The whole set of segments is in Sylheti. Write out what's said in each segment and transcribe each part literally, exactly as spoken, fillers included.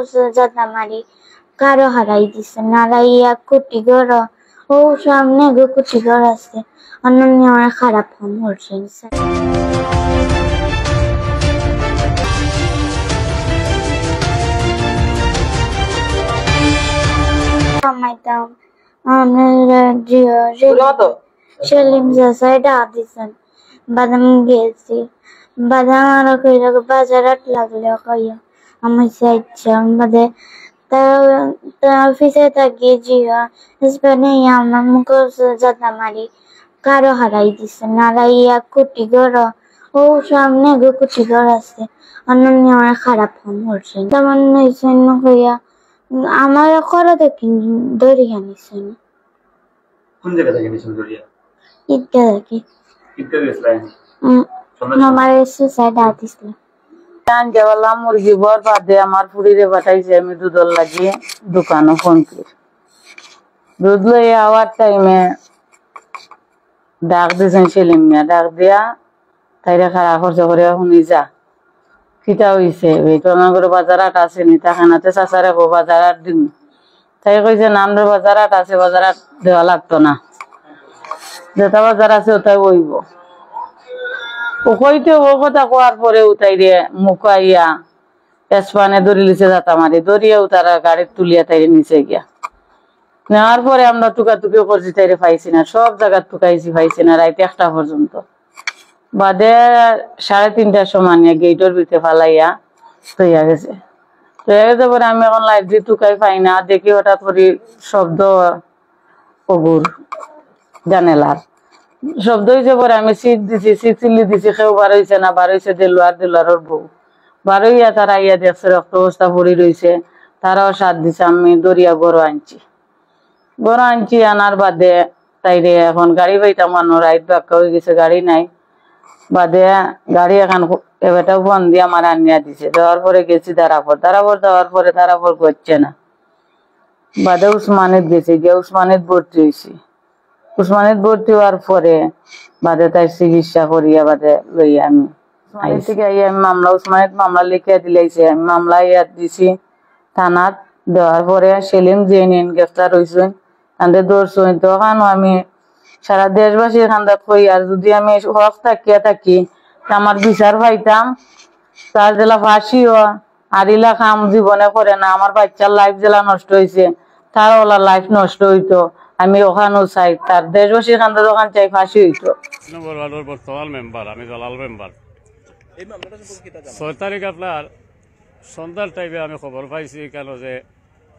জাদা মারি কারো হারাই দিছে না, হারাইয়া কুটি ঘর, ও সামনে গো কুটি ঘর আছে, অন্য নিয়ে আমার খারাপ ফোন করছেন স্যার। কামাইতাম, আমরা জিও, সেলিম চাচায় ডাক দিছেন। বাদাম গেছি। বাদাম আরো কইরা বাজার হাট লাগলে কইয়া। আমি চাইছি, আমাদের তা, তা অফিসে থাকি জিও। স্পেনে আমার মুখে জাদা মারি। কারো হারাই দিছে না, হারাইয়া কুটি ঘর। ও সামনে গো কুটি ঘর আছে। অন্য নিয়ে আমার খারাপ ফোন করছে। তেমন নইছে না কইয়া। আমার খরা দেখি ধরি আনিছে না। কোন জায়গা থেকে নিছেন দরিয়া? ঈদগাহ থেকে। ঈদগাহ গেছিলেন? হুম। সন্ধ্যার সময়? আমার সুসাইড আর্টিস্ট। তান যেওয়ালা মুরগি বর বাদে আমার ফুড়িরে পাঠাইছে আমি দুধর লাগি দোকানো ফোন করি। দুধ লই আওয়ার টাইমে ডাক দিছেন সেলিম মিয়া, ডাক দিয়া তাইরে খাড়া খরচ করে হুনি যা। কিতা অইছে? এই তো আমার ঘরে বাজার হাট আছে নি, তাকে নাতে চাচারে কো বাজার হাট দিমু। তাই কইছে, "না, আমরার বাজার হাট আছে, বাজার হাট দেওয়া লাগতো না। যেটা বাজার আছে, ওটাই অইবো।" ও কইতে ও কথা কওয়ার পরে উতাইরে মুকাইয়া এসপানে ধরি লিছে জাতা মারি, ধরিয়া উতারা গাড়িত তুলিয়া তাইরে নিছে গিয়া। নেওয়ার পরে আমরা তুকাতুকি করছি, তাইরে পাইছি না, সব জাগাত তুকাইছি, পাইছি না, রাইত একটা পর্যন্ত। বাদে সাড়ে তিনটার সময় নিয়া গেইটর ভিতরে ফালাইয়া থইয়া গেছে। থইয়া গেছে পরে আমি এখন লাইট দি তুকাই পাই না, দেখি হঠাৎ করি শব্দ অগুর জানালার। শব্দ অইছে পরে আমি চিক দিছি, চিক চিল্লি দিছি, কেউ বার অইছে না, বার অইছে দেলোয়ার, দেলোয়ারর বউ। বার অইয়া তারা আইয়া দেখছে রক্ত বস্তা পড়ি রইছে, তারাও সাথ দিছে, আমি ধরিয়া ঘরো আনছি। ঘরো আনছি, আনার বাদে তাইরে এখন গাড়ি পাইতাম না, রাইত বাক্কা অই গেছে, গাড়ি নাই। বাদে গাড়ি এখন এবেটাও ফোন দিয়া আমার আনিয়া দিছে, দেওয়ার পরে গেছি দারাপুর, দারাপুর দেওয়ার পরে দারাপুর গইছে না। বাদে উসমানিত গেছি, গিয়া উসমানিত ভর্তি অইছি। উসমানিত ভর্তি অওয়ার পরে বাদে তাইর চিকিৎসা করিয়া বাদে লইয়া আমি উসমানিত আইছি। থেকে আইয়া আমি মামলা, উসমানিত মামলা লিখিয়া দিলাইছে, আমি মামলা ইয়াত দিছি থানাত। দেওয়ার পরে সেলিম যে নিন গ্রেফতার অইছইন, তানরে ধরছইন। তখনও আমি সারা দেশবাসীর কান্দাত কই, আর যদি আমি হক থাকিয়া থাকি, তে আমার বিচার পাইতাম, তার যেলা ফাঁসি অয়, আর ইলা কাম জীবনে করে না। আমার বাচ্চার লাইফ যেলা নষ্ট অইছে, তার ওলা লাইফ নষ্ট অইতো। আমি ওখানও চাই, তার দেশবাসীর কান্দাত ওখান চাই ফাঁসি অইতো। নম্বর ওয়ার্ডর বর্তমান মেম্বার, আমি দালাল মেম্বার। এই মামলাটা সম্পর্কে কিতা জানেন? ছয় তারিখ আপনার সন্ধ্যার টাইমে আমি খবর পাইছি কেন যে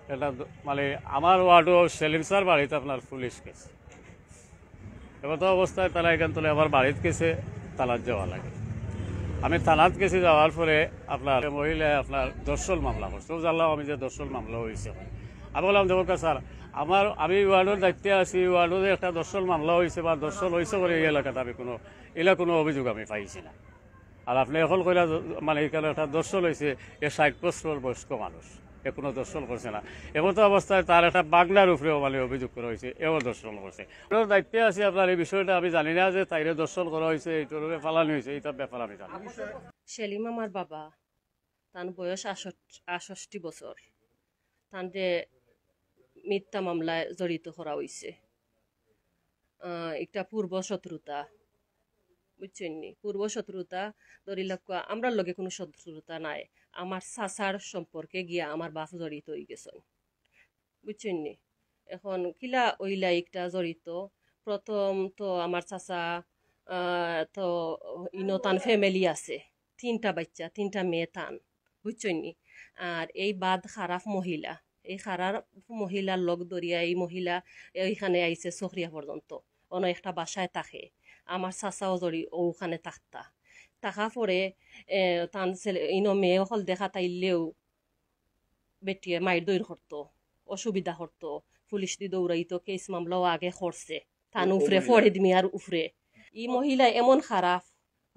এটা দ-, মানে আমার ওয়ার্ডও সেলিম স্যার বাড়িত আপনার পুলিশ গেছে। এমতো অবস্থায় তারা এখান তুলে আমার বাড়িত গেছে, থানাত যাওয়া লাগে। আমি থানাত গেছি, যাওয়ার পরে আপনার মহিলায় আপনার ধর্ষণ মামলা করছে। ও জানলাম আমি যে ধর্ষণ মামলা অইছে। আমি বললাম, "দেখো স্যার, আমার, আমি ওয়ার্ডর দায়িত্বে আছি, ওয়ার্ডর একটা ধর্ষণ মামলা অইছে বা ধর্ষণ অইছে করে এই এলাকাত আমি কোনো, ইলা কোনো অভিযোগ আমি পাইছি না।" আর আপনে এখন কইলা য-, মানে, এখানো একটা ধর্ষণ অইছে, এ ষাইট বছরর বয়স্ক মানুষ, এ কোনো ধর্ষণ করছে না। এমতো অবস্থায় তার একটা বাগনার উপরেও, মানে, অভিযোগ করা অইছে, এও ধর্ষণ করছে। ওর দায়িত্বে আছি আপনার, এই বিষয়টা আমি জানি না যে তাইরে ধর্ষণ করা অইছে, এইটার উপরে ফালানি অইছে, এইটার ব্যাপার আমি জানি না। সেলিম আমার বাবা, তান বয়স আষট্টি, আষট্টি বছর। তানরে মিথ্যা মামলায় জড়িত করা অইছে। আহ, একটা পূর্ব শত্রুতা, বুঝছইন নি? পূর্ব শত্রুতা, ধরি রাখুয়া, আমরার লগে কোনো শত্রুতা নাই। আমার চাচার সম্পর্কে গিয়া আমার বাপ জড়িত অই গেছইন, বুঝছইন নি? এখন কিলা অইলা একটা জড়িত? প্রথম তো আমার চাচা, আহ, তো ইনো তান ফ্যামিলি আছে, তিনটা বাচ্চা, তিনটা মেয়ে তান, বুঝছইন নি? আর এই বাদ খারাপ মহিলা, এই খারাপ মহিলার লগ ধরিয়া এই মহিলা এইখানে আইছে চকরিয়া পর্যন্ত, অনো একটা বাসায় থাকে। আমার চাচাও জড়ি ওখানে থাকতা, থাকা পরে, এ, তান ছেলে, ইনো মেয়ে অকল দেখা তাইলেও বেটিয়ে মাইর দইর করতো, অসুবিধা করতো, পুলিশ দি দৌড়াইতো, কেস মামলাও আগে করছে তান ও, ও উপরে, মহিলা। ফরিদ মিয়ার উপরে। ই মহিলা এমন খারাপ,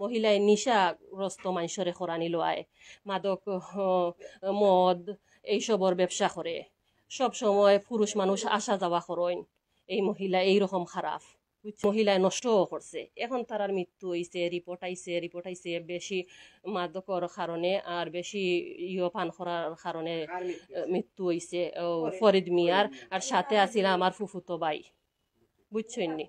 মহিলায় নিশাগ্রস্ত মানষরে করানি লয়, মাদক, হ, মদ, এইসবর ব্যবসা করে। সব সময় পুরুষ মানুষ আসা যাওয়া করইন। এই মহিলা এই রকম খারাপ। বুঝছো? মহিলায় নষ্টও করছে। এখন তারার মৃত্যু অইছে, রিপোর্ট আইছে, রিপোর্ট আইছে বেশি মাদকর কারণে আর বেশি ইয়ো পান করার কারণে, আহ, মৃত্যু অইছে। ও, ফরিদ মিয়ার, আর সাথে আছিল আমার ফুফুতো ভাই, বুঝছইন নি?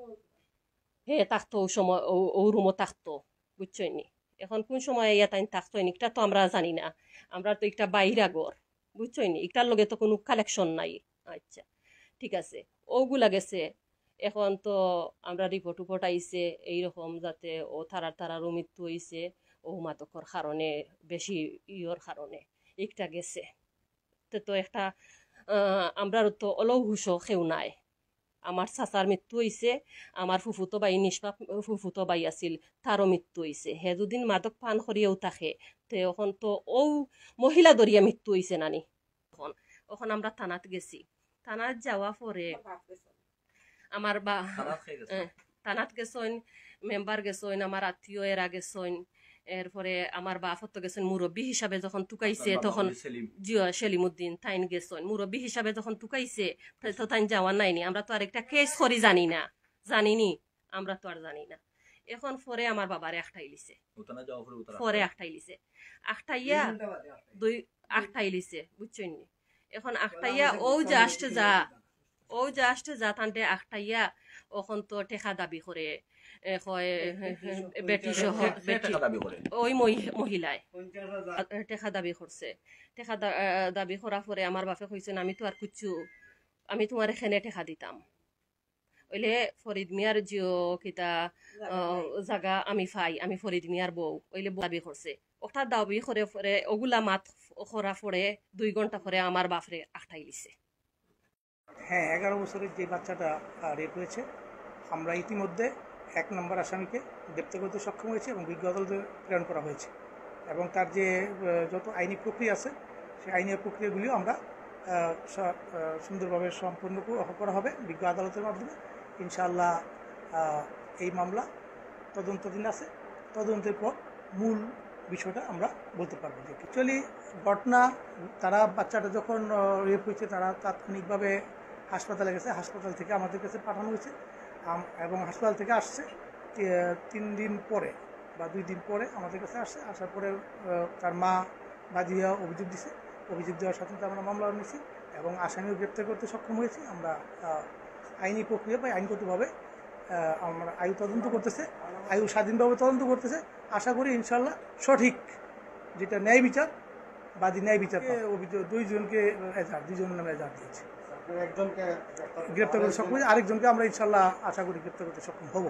হে থাকতো ও সময়, ও, ও রুমও থাকতো, বুঝছইন নি? এখন কোন সময় আইয়া তাইন থাকতো, ইটা তো আমরা জানি না। আমরা তো একটা বাইরা ঘর, বুঝছইন নি? ইটার লগে তো কোনো কালেকশন নাই। আচ্ছা, ঠিক আছে, ওগুলা গেছে। এখন তো আমরা রিপোর্ট উপোর্ট আইছে এইরকম, যাতে ও তারার তারারও মৃত্যু অইছে, ও মাদকর কারণে, বেশি ইয়র কারণে একটা গেছে। তে তো একটা, আহ, আমরার তো অলৌ হুশও কেউ নাই। আমার চাচার মৃত্যু অইছে, আমার ফুফুতো ভাই, নিষ্পাপ ফুফুতো ভাই আছিল, তারও মৃত্যু অইছে। হে যুদিন মাদক পান করিয়াও থাকে, তে এখন তো ও মহিলা ধরিয়া মৃত্যু অইছে নানি। এখন, এখন আমরা থানাত গেছি, থানাত যাওয়া পরে আমার বা-, থানাত কে গেছে? এ, থানাত গেছইন, মেম্বার গেছইন, আমার আত্মীয় এরা গেছইন, এরপরে আমার বাপ তো গেছইন, মুরব্বী হিসাবে যখন তুকাইছে আপনার বাবা তখন, ওই সেলিম? জি, অয়, সেলিমউদ্দিন, তাইন গেছইন, মুরব্বী হিসাবে যখন তুকাইছে, তে তো তাইন যাওয়ার নাইনি। আমরা তো আর একটা কেস করি জানি না, জানিনি, আমরা তো আর জানি না। এখন পরে আমার বাবারে আখটাইলিছে, ও থানা যাওয়া পরে ও তারা পরে আখটাইলিছে। আখটাইয়া দুই ঘন্টা বাদে আখটাইলিছে। দুই আখটাইলিছে, বুঝছইন নি? এখন আখটাইয়া ও যে আসতে যা, ও যে আসতে যা তানতে আখটাইয়া, অখন তো টেকা দাবি করে, এ, কয়, বেটি সহ, বেটি সহ, কে, কে বেটি, টেকা দাবি করে? ওই মহি-, মহিলায়। পঞ্চাশ হাজার। আ, টেকা দাবি করছে। টেকা দা-, আ, দাবি করার পরে আমার বাপে কইছইন, "আমি তো আর কুচ্ছু, আমি তুমারে কেনে টেকা দিতাম।" অইলে ফরিদ মিয়ার জিও কিতা, জাগা আ, নাই। জাগা আমি পাই, আমি ফরিদ মিয়ার বউ, অইলে বউ দাবি করছে। ওটা দাবি করে পরে, ওগুলা মাত করা পরে দুই ঘন্টা পরে আমার বাপরে আখটাইলিছে। হ্যাঁ, এগারো বছরের যে বাচ্চাটা, আহ, রেপ হয়েছে, আমরা ইতিমধ্যে এক নম্বর আসামিকে গ্রেপ্তার করতে সক্ষম হয়েছি এবং বিজ্ঞ আদালতে প্রেরণ করা হয়েছে। এবং তার যে, আহ, যত আইনি প্রক্রিয়া আছে, সেই আইনি প্রক্রিয়াগুলিও আমরা, আহ, স-, আহ, সুন্দরভাবে সম্পন্ন ক-, করা হবে বিজ্ঞ আদালতের মাধ্যমে। ইনশাআল্লাহ, আহ, এই মামলা তদন্তাধীন আছে, তদন্তের পর মূল বিষয়টা আমরা বলতে পারবো। যে actually ঘটনা, তারা, বাচ্চাটা যখন, আহ, রেপ হয়েছে, তারা তাৎক্ষণিকভাবে হাসপাতালে গেছে, হাসপাতাল থেকে আমাদের কাছে পাঠানো হয়েছে। আম-, এবং হাসপাতাল থেকে আসছে তি-, তিন দিন পরে বা দুই দিন পরে আমাদের কাছে আসছে। আসার পরে, আহ, তার মা বাদী হয়ে অভিযোগ দিছে, অভিযোগ দেওয়ার সাথে সাথে আমরা মামলা নিয়েছি এবং আসামিও গ্রেপ্তার করতে সক্ষম হয়েছি আমরা। আহ, আইনি প্রক্রিয়া বা আইনগতভাবে, আহ, আমরা আয়ু তদন্ত করতেছে, আয়ু স্বাধীনভাবে তদন্ত করতেছে। আশা করি ইনশাল্লাহ সঠিক যেটা ন্যায় বিচার, বাদী ন্যায় বিচার পাবে। অভিযোগ দুইজনকে এজাহার, দুইজনের নামে এজাহার দিয়েছে। আপনারা একজনকে গ্রেপ্তার গ্রেপ্তার করতে সক্ষম হয়েছে, আরেকজনকে আমরা ইনশাল্লাহ আশা করি গ্রেপ্তার করতে সক্ষম হব।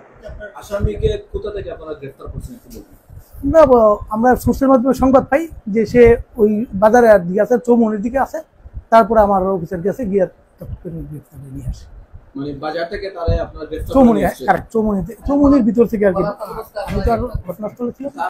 আসামিকে কোথা থেকে আপনারা গ্রেপ্তার করছেন একটু বলবেন? আমরা ব-, আমরা সোর্সের মাধ্যমে সংবাদ পাই যে সে ওই বাজারে আর দিকে আছে, চৌমুহনীর দিকে আছে, তারপরে আমার অফিসার গেছে, গিয়ে তৎক্ষণিক গ্রেপ্তার করে নিয়ে আসে। মানে বাজার থেকে তারা আপনারা গ্রেপ্তার করে চৌমুহনী, নিয়ে আসছে? কারেক্ট, চৌমুহনীতে, চৌমুহনীর ভিতর থেকে আর কি। আমি তো আর ঘটনাস্থলে ছিলাম না।